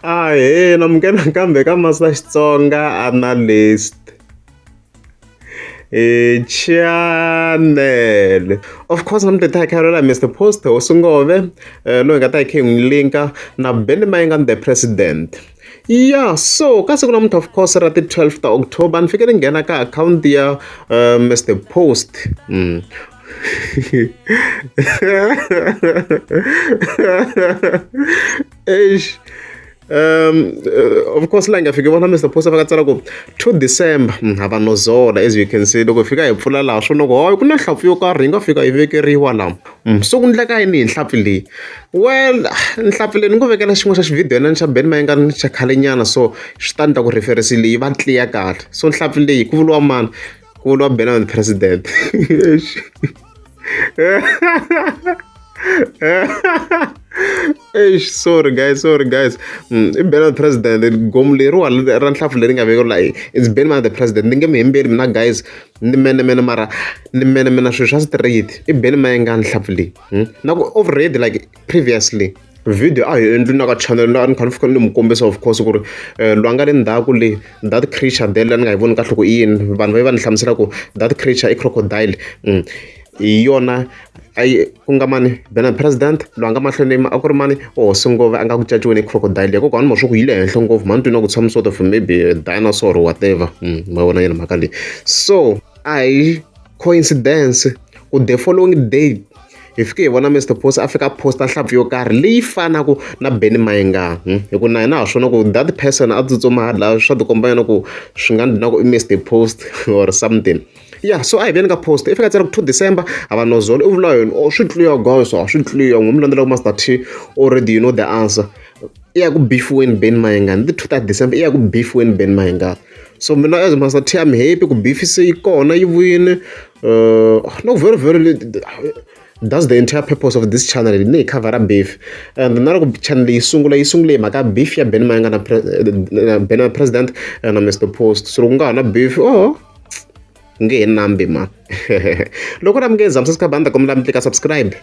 Ahee namukela nakambe ka Master Xitsonga Analyst channel. Of course namuntlha hi ta hi kha hi Mr Post hosi Ngove loyi hi nga ta hi kha hi n'wi linka na Benny Mayengani the president. Ya so ka siku namuntlha of course ra ti 12 ta October ni fike ni nghena ka akhawunti ya Mr Post. Eish. Of course laha hi nga fiki vona Mr Post a fika tsala ku 2 December hava no zola as you can see loko hi fika hi pfula laha swo loko hayi ku na nhlampfi yo karhi yi nga fika yi vekeriwa laha so ku endleka yini hi nhlampfi leyi well nhlampfi leyi ni ngo vekela xin'wana xa xivhidyana xa Benny Mayengani xa khalenyana so swi ta endla ku reference leyi va clear kahle so nhlampfi leyi ku vuriwa mani ku vuriwa Benny the president. Eish, sorry guys, sorry guys. I Benny the president gomu leriwa ra nhlampfi leri nga vekeriwa laha it's Benny the president ni nge mi hembeli mina guys ni menemene mara ni menemena swilo swa straight i Benny Mayengani nhlampfi leyi na ku already like previously video a hi endli na ka channel la ni kha ni fika ni mi kombisa of course ku ri loyi a nga le ndzhaku le that creature there la ni nga yi voni kahle ku i yini vanhu va ye va ni hlamusela ku that creature i crocodile hi yona a yi ku nga mani Benny president loyi a nga mahlweni a ku ri mani hosi Ngove a nga ku caciweni i crocodile hikokwalaho ni mo swa ku yi le henhla ngopfu mhani twi na ku some sort of maybe dinosaur or whatever ma vona yini mhaka leyi so a hi coincidence ku the following day hi fike hi vona Mr Post a fika a posta nhlampfi yo karhi leyi fanaka na Benny Mayengani hi ku na hina ha swona ku that person a tsutsuma hala swa tikomba yena ku swi nga ndzi na ku i Mr Post or something ya so a hi veni ka post i fika tsala ku 2 December a va nozolo i vula yini o swi clear guys a swi clear n'wi mi landzela ku Master T already you know the answer i ya ku beefiweni Benny Mayengani ti 2 ta December i ya ku beefiweni Benny Mayengani so mina as Master T I'm happy ku beef se yi kona yi vuyile no very very that's the entire purpose of this channel ni hi khavhara beef and na loko channel yi sungula yi sungule hi mhaka beef ya Benny Mayengani na Benny president na Mr Post so loko ku nga ha na beef oh nge he nambi ma loko ra mi nge zama subscribe a ni ta kombela mi tlika subscribe.